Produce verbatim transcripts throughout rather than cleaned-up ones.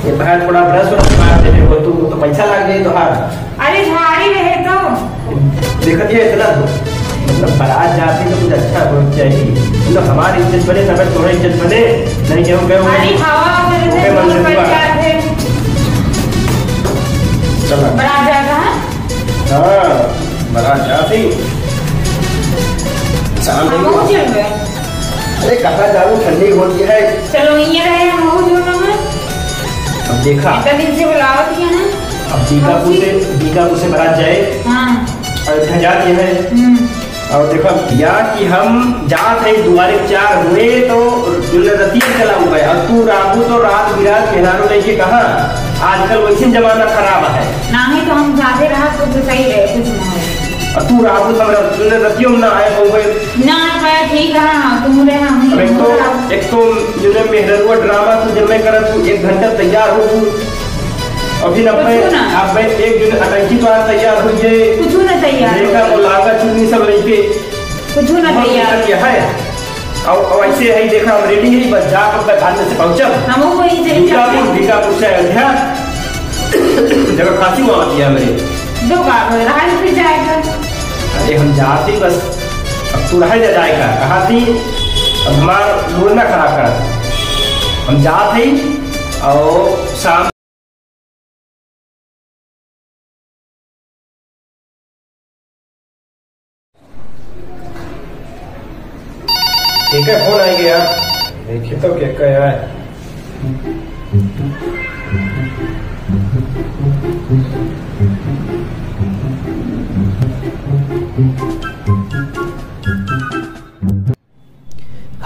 ये बहन थोड़ा brush व्रश मार देते हो, तू तो पैसा लाग जाए तोहार। अरे झाड़ी रहे तो। देखत ये इतना तो, मतलब, बारात जाती तो कुछ अच्छा हो चाहिए। मतलब, हमारी इज्जत बने, तबे तोहरी इज्जत बने। नहीं, क्यों, क्यों? अरे हवा वगैरह से ओके, मन से दुआ। जाते। चला। बारात जाता है? हाँ, बारात जाती। शाम हम को। बहुत चल रहे हैं। अरे, कहाँ जाऊँ, ठंडी होती है। चलो, ये रहे, हम बहुत दूर में। अब देखा। इतना दिन से बुलावत ही है ना। अब बीकापुर से, बीकापुर से बारात जाए। हाँ। अयोध्या जाती है। हम्म। और देखा, या कि हम जात है दुआरे चार हुए तो जो रतिया चला हुआ है, और तू राबू तो रात बिरात मेहरारू लेके कहाँ? आजकल वैसे जमाना खराब है। नाही तो हम जाते रहा तो, तो सही रहे, कुछ ना हो। और तू राबू तो हमरा जो रतियों में ना आए हो गए। ना पाए, ठीक है, हाँ, तुम रहे, हम अब एक तो, एक तो जो है मेहररुआ ड्रामा तू जब मैं करत तू एक घंटा तैयार हो तू। अभी ना मैं, कुछ ना। अब मैं एक दिन अटंकी तो आज तैयार हो ये। कुछ ना तैयार। देखा वो लागा चुन्नी सब लेके। कुछ ना बहुत तैयार। दिक्कत ये है। अब, अब ऐसे है, देखा हम ready है, बस जा हम घर में से पहुँचब। हम वो वही से बीकापुर, जाते हैं। बीकापुर से अयोध्या। जगह खासी वहाँ किया मेरे। दो बार हो रहा है, फिर जाएगा। अरे हम जाते ही बस, अब तू रह जा जाएगा, कहा थी, अब हमार mood ना खराब करा। हम जाते ही और शाम ठीक है, फोन आ गया, देखिए तो क्या क्या है।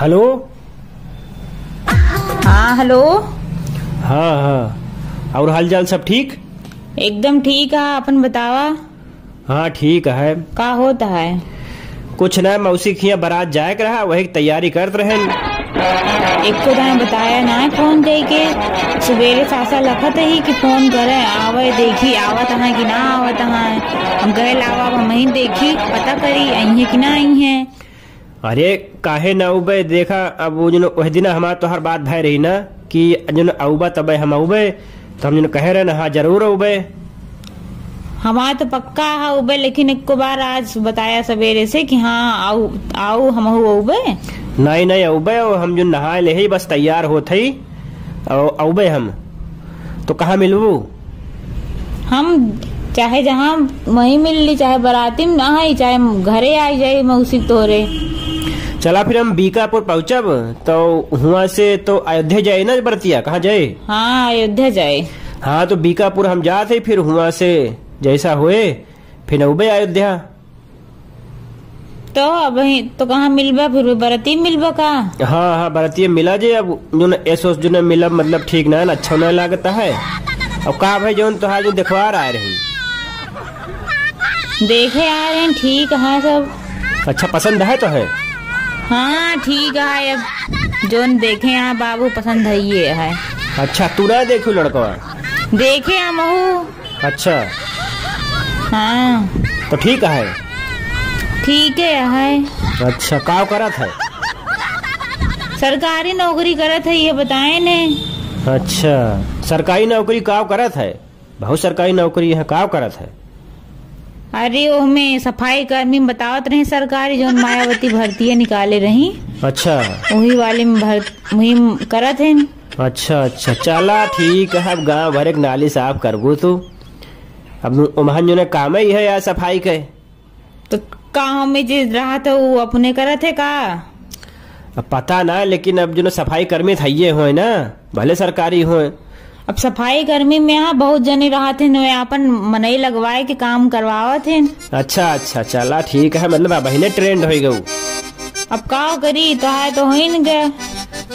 हेलो। हाँ, हेलो। हाँ, हाँ। और हाल चाल सब ठीक? एकदम ठीक है, अपन बतावा। हाँ, ठीक है। का होत है? कुछ ना, मौसी के हियाँ बारात जाए के रहा, वही के तैयारी करत रहेन। एको दाना बताया ना है फोन कई के। सुबेरे सासा लखत ही कि फोन करे, आवे, देखी आवत है कि ना आवत है। हम कहे लावा, अब हमही देखी, पता करी, अइहे कि ना अइहे। अरे, काहे ना अउबे? देखा, अब वो जन ओह दिना हमार तोहार बात भय रही ना कि जन अउबा तबे हम अउबे, तो हम जन कहे रहे ना, हाँ, जरूर अउबे। हमार तो पक्का है अउबे, लेकिन एको बार आज बताया सबेरे से कि हाँ, आऊ, आऊ, हमहू अउबे। नहीं, नहीं, अउबे, हम जन नहाए ले ही बस तैयार होत ही, अउ-, अउबे हम। तो कहाँ मिलबू? हम चाहे जहाँ वहीं मिल ली, चाहे बराती में ना आई, चाहे घरे आई जाई मौसी तोरे। चला फिर हम बीकापुर पहुँचब, तो हुआं से तो अयोध्या जाए ना बरतिया, कहाँ जाए? हाँ, अयोध्या जाए। हाँ, तो बीकापुर हम जात है, फिर हुआं से जैसा होए, फिर अउबे अयोध्या। तो अबहीं तो कहाँ मिलबा, फिर बरती मिलबा का? हाँ, हाँ, बरतिये मिला जे। अब जौन एसोस जौन मिलब, मतलब, ठीक ना, अच्छा ना लागता है। अब का भाई, जौन तोहार जो देखवार आए रही। देखे आए रही, ठीक है सब। अच्छा, पसंद है तो है? हाँ, ठीक है, अब जौन देखे हैं बाबू, पसंद है ये है। अच्छा, तू ना देखू लड़कवा? देखे हम हूँ। अच्छा। हाँ। तो ठीक है? ठीक है, है। अच्छा, काव करत है? सरकारी नौकरी करत है, ये बताए ने। अच्छा, सरकारी नौकरी काव करत है? बहुत सरकारी नौकरी है, काव करत है? अरे, ओहमे सफाई कर्मी में बतावत रहे सरकारी, जौन मायावती भर्ती निकाले रही। अच्छा। वही वाले में भर-, वही में करत है। अच्छा, अच्छा, चला ठीक है, अब गाँव भर एक नाली साफ करबू तू। अब ओम्हन जौन कामे ही है यार सफाई के। तो गाँव में जे रहत है, वो अपने करत है का? अब पता ना, लेकिन अब जौन सफाई कर्मी थइये होए ना, भले सरकारी होए। अब सफाई कर्मी में यहाँ बहुत जने रहत हैं, वे आपन मनई लगवाए के काम करवावत हैं। अच्छा, अच्छा, चला ठीक है, मतलब अब ही ने trend होइ गऊ। अब का करी, तो है तो होइन गए।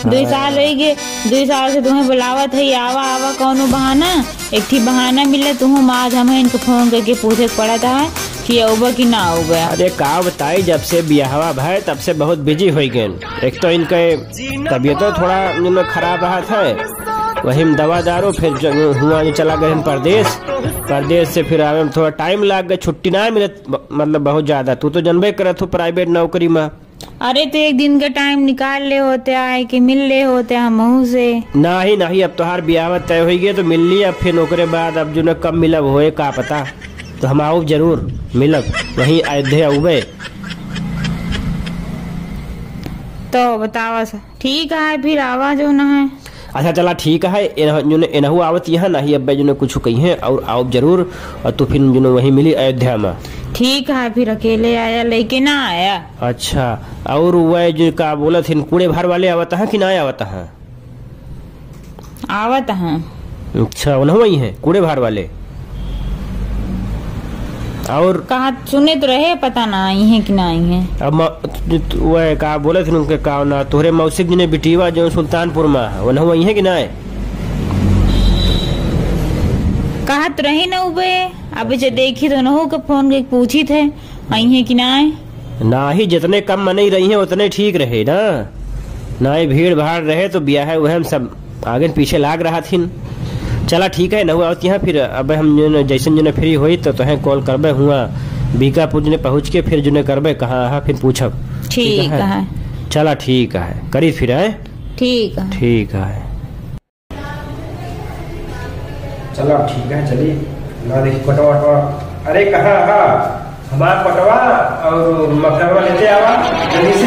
दुई हाँ। साल होइ गए, दुई साल से तुम्हें बुलावत है, आवा, आवा, कौनो बहाना। एक ठी बहाना मिले, तुहूँ आज हम इनके फोन करके पूछे के पड़त है कि अउबा कि ना अउबा। अरे का बताई, जब से बियाहवा भय तब से बहुत busy होइ गए। एक तो इनके तबीयतो थोड़ा जौन खराब रहत है, वही में दवा दारू, फिर ज-, हुआं जो चला गए हम परदेस, परदेस से फिर आवे में थोड़ा time लाग गए, छुट्टी ना मिलत, ब-, मतलब बहुत ज्यादा। तू तो जनबे करत हो private नौकरी में। अरे, तो एक दिन का time निकाल ले होते आए कि मिल ले होते हमहू से। नाही, नाही, अब तोहार बियाह तय होइ गए तो मिल ली, अब फिर ओकरे बाद अब जो न कब मिलब होए का पता। तो हम आउब जरूर, मिलब, वहीं अयोध्या आउबे। तो बतावा सा, ठीक है, फिर आवा जो न है। अच्छा, चला ठीक है, एनह-, जो न एनहू आवत यहाँ, नाही अब्बे जो न कुछ कही हैं और आउब जरूर, और तू फिर जो न वहीं मिली अयोध्या में। ठीक है, फिर अकेले आया, लेके ना आया। अच्छा, और वह जो का बोलत हिन, कूड़े भार वाले आवत हैं कि ना आवत हैं? आवत हैं। अच्छा, उन्हों आई हैं, कूड़े भार वाले। और कहाँ सुने तो रहे, पता ना आई हैं कि ना आई हैं। अब म-, तु-, तु-, वह का बोलत हिन उनके का ना, तोहरे मौसिक जी ने बिटीवा जो सुल्तानपुर में है, उन्हों आई हैं कि ना? कहत रही ना उबे, अब जे देखी तो उन्हों के फोन के पूछी थे। आई हैं कि नाय? नाही, जितने कम मनई रही हैं, उतने ठीक रहे ना। नाही, भीड़ भाड़ रहे तो बियाह है, वह हम सब आगे पीछे लाग रहा थिन। चला ठीक है, नहु आवत यहाँ फिर, अब हम जो न, जैसन जो न free होई तो तोहें call करबे हुआ बीकापुर जो न पहुँच के, फिर जो न करबे कहाँ, हाँ, फिर पूछब। ठीक है। चला ठीक है, करी फिर, है? ठीक है। ठीक है। चला, ठीक है, चली। ना देखी पटवा, पटवा। अरे, कहाँ, हाँ? हमार पटवा और मफलरवा लेते आवा, जल्दी से। तो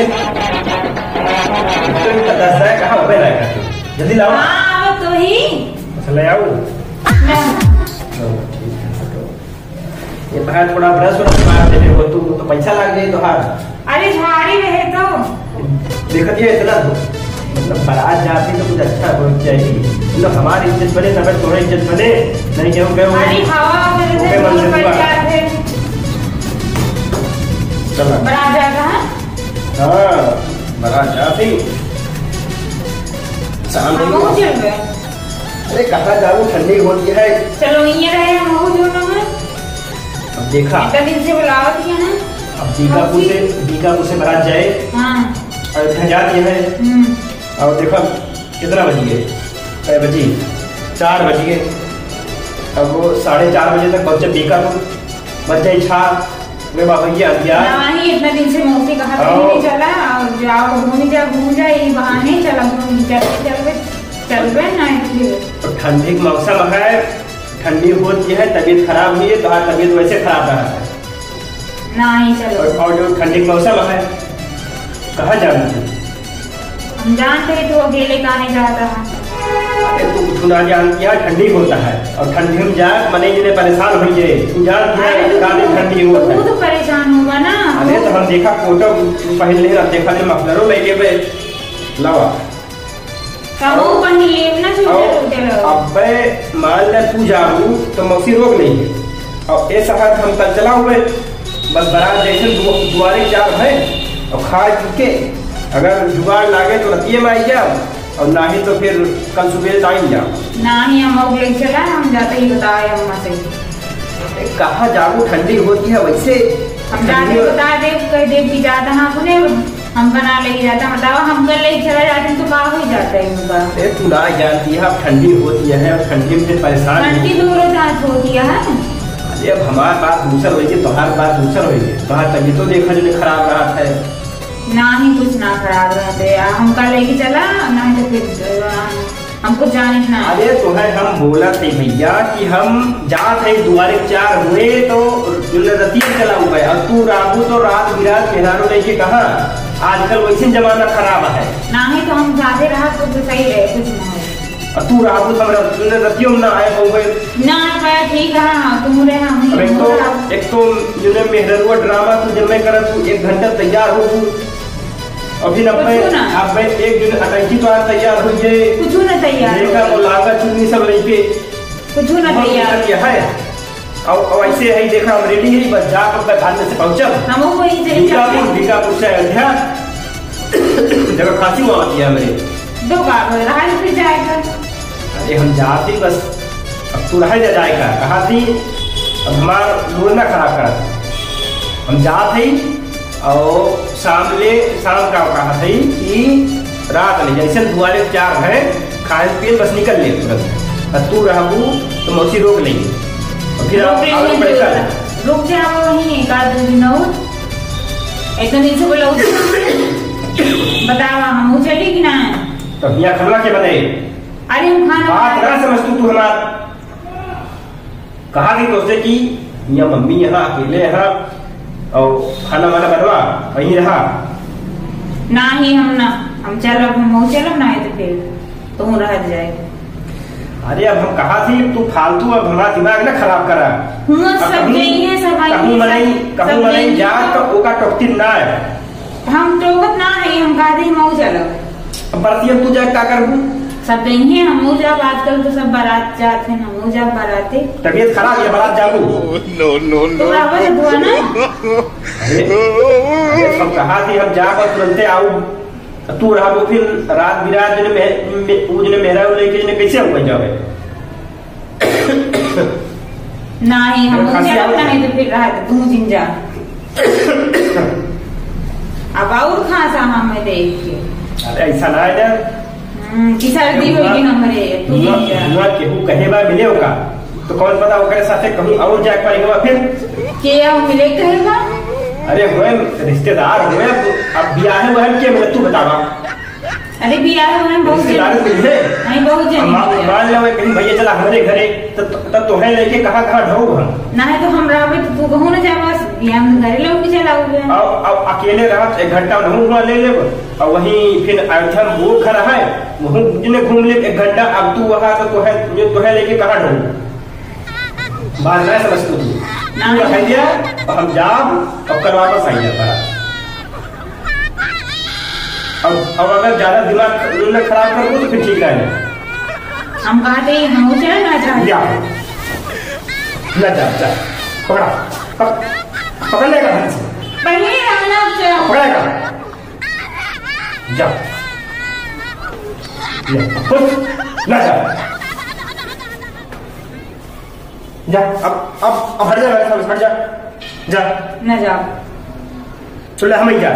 इनका दस जाए, कहाँ हो गए ना करते? जल्दी लावा। हाँ, आवत तो ही। अच्छा, ले आऊ? ले। चलो, ठीक है, पटवा। ये भाई थोड़ा brush व्रश मार देबे हो, तू तो पैसा लाग जाई तोहार। अरे झाड़ी रहे तो। देखत ये इतना, मतलब, बारात जाती तो कुछ अच्छा हो चाहिए। मतलब, हमारी इज्जत बने, तब तोहरा इज्जत बने। नहीं केहू केहू अरे हवा मेरे से ओके, दूर मंजूर पड़ बा। जाते। चला। बारात जाता है? हाँ, बारात जाती। शाम हम को। चल गए। अरे, कहाँ जाऊँ, ठंडी होती है। चलो, ये रहे, हम हो जो ना है। अब देखा। इतना दिन से बुलावत ही है ना। अब बीकापुर से, बीकापुर से बारात जाए। हाँ। अयोध्या जाती है। हम्म। और देखा, कितना बज गए? कै बजी? चार बज गए। अब वो साढ़े चार बजे तक पहुँचे बीकापुर, बज जाए छः। वे बाबा जी आ गया। नाही, इतना दिन से मौसी कहा था, आओ। नहीं चला, और जाओ, घूम जा, घूम जा, ये बहाने चला, घूम, चल, चल बे, चल बे, ना फिर। तो ठंडी के मौसम है, ठंडी होती है, तबीयत खराब हुई है, तो आज तबीयत वैसे खराब रहा है। नाही, चलो। और, और जो ठंडी के मौसम है, कहाँ जाना तुम? हम जानते हैं तू अकेले काहे जाता है। अरे तू कुछ ना जानती है, ठंडी होता है और ठंडी में जा मने जने परेशान होइए। तू जानती है अरे तू, काहे ठंडी होता है। तू तो परेशान होगा ना। अरे तो हम देखा कोटा पहन ले, अब देखा ले मफलरो लेके बे लावा। कहूँ और, पहन लेब ना, और चुपचाप उधर रहो। अबे मान ले तू जाबू तो मौसी रोक नहीं है। और ए शहर हम कल चला हुए, बस बारात जैसे दु-, दुआरे चार है और खा पी के अगर जुगाड़ लागे तो रतिये में आई जाओ, और नाही तो फिर कल सुबह टाइम जाओ। नाही, हम लोग ले चला, हम जाते ही बताए अम्मा से। ए, कहाँ जाबू, ठंडी होती है वैसे। हम जाते ठंडी ही हो- बता दे, कह दे कि जाता ना अपने, हमका ना लेके जाता, बतावा, हमका लेके चला जाते तो का हो जाता है उनका? अरे, तू ना जानती है, अब ठंडी होती है, अब ठंडी में परेशान ठंडी होती है। दूर हो जात होती है। अरे, अब हमार बात दूसर होई, तोहार बात दूसर होई, तोहार तबीयतो देखा जो खराब रहत है। नाही, कुछ ना खराब रहते, आ, हमका लेके चला, नाही तो फिर, आ, हमको जाने के ना। अरे तोहे हम बोलत है भैया कि हम जात है दुआरे चार हुए तो रतिया चला हुआ है, और तू राबू तो रात बिरात मेहरारू लेके कहाँ आजकल वैसे जमाना खराब है। नाही तो हम जाते रहा तो, तो सही रहे, कुछ ना हो। और तू राबू तो हमरा रतियों में ना आए हो गए। ना पाया, ठीक है, हाँ, तुम रहे, हम ही अब एक तो, रहा। एक तो जो ने मेहररुआ ड्रामा तू जब मैं करत तू एक घंटा तैयार हो तू, अभी ना कुछ मैं, ना। अब मैं एक दिन अटैची तो आज तैयार हो ये। कुछ ना तैयार। देखा वो लागा चुन्नी सब लेके। कुछ ना बहुत तैयार। दिक्कत ये है। और, और ऐसे है, देखा हम रेडी है, बस जा तो अपने घर में से पहुंचब। हम वो वही से बीकापुर, जाते। बीकापुर से अयोध्या। जगह खासी हुआ होती है मेरे। दो बार रहा है फिर जाएगा। अरे हम जाते बस, अब तू रह जा जाएगा, कहा थी, अब हमार मूड ना खराब करा। हम जात हई और शाम ले, शाम का कहा थी कि रात ले जैसे दुआरे चार है, खाए पिए बस निकल ले तुरंत। और तू रहबू तो मौसी रोक लेंगे। और फिर आप रुक लेंगे, आगे बढ़ कर रुक जाओ वहीं एक आध दो दिन और। इतने दिन से बोला उस बतावा, हमहू चली कि ना? तो हियाँ खाना के बने? अरे, हम खाना बात बना ना समझ तू, तू हमार। कहा थी तोसे कि हियाँ मम्मी यहाँ अकेले यहाँ और खाना वाना बनवा, वहीं रहा। नाही, हम ना, हम चलब, हमहू चलब, नाही तो फिर तू रह जाए। अरे, अब हम कहा थी, तू फालतू अब हमारा दिमाग ना खराब करा। हुआँ अब सब कहूँ, जइहे, सब कहूँ आइहे, मनई, सब, कहूँ सब मनई जइहे। जा तो ओका टोकती ना है। हम टोकत ना है, हम कहा थी, हमहू चलब। अब बरतिया तू जाए का करबू? सब जइहे, हमहू जाब, आजकल तो सब बारात जात हैं, हमहू जाब बाराते। तबीयत खराब है, बारात जाबू? No, no, no। तो आवाज दुआ ना। अरे, अरे, हम कहा थी, हम जाब और तुरंते आऊ। तू रहबो फिर रात बिरात जने मेह-, मे-, उ जने मेहरा लेके जने कैसे हम बन जावे? नाही, हम मेरा खांसी जाब, आवत है। नाही तो फिर रह दे, तू जिन जा। अब और खांसा हमें देख के। अरे ऐसा ना है ना। हम्म, कि सर्दी हुआ, होगी हमरे, तू हुआ, जिन जा। हुआ केहू कहे बा मिले का? तो कौन पता ओकरे साथे कहूँ और जाए पाएंगे फिर। के आओ मिले कहे बा? अरे होए रिश्तेदार होए, अब, अब बियाहे हुए हम के मिले तू बतावा। अरे बियाह हुए हम बहुत रिश्तेदार जने। मिले। नहीं, बहुत जने अब मा-, मिले। मान लो कहीं भैया चला हमारे घरे, तो, तो, तो तोहे लेके कहाँ, कहाँ ढोऊ हम? नहीं तो हम रहबे तो तू कहूँ ना जाबा, बियाह में घरे लोग भी चला हुए। अब, अब अकेले रह, एक घंटा वहीं हुआ ले लेब, और वहीं फिर अयोध्या में वो घर है, वहीं जिन्हें घूम ले एक घंटा। अब तू वहाँ तो तोहे, जो तोहे लेके कहाँ ढोऊ? बात ना समझ तू। ना। तू रह गया, अब हम जाब, अब कल वापस आई जाता। अब, अब अगर ज्यादा दिमाग न खराब कर दो तो फिर ठीक रहे। हम कहा थे, हम उसे ना जाए। जा। ना जा, जा। पकड़ा। पक-, पकड़ लेगा हाथ से। पहले हम ना उसे। पकड़ेगा। जा। ले, खुश। ना जा। जा, अब, अब, अब हट जा, मेरे सामने से हट जा। जा। ना जा। चल, हम ही जा।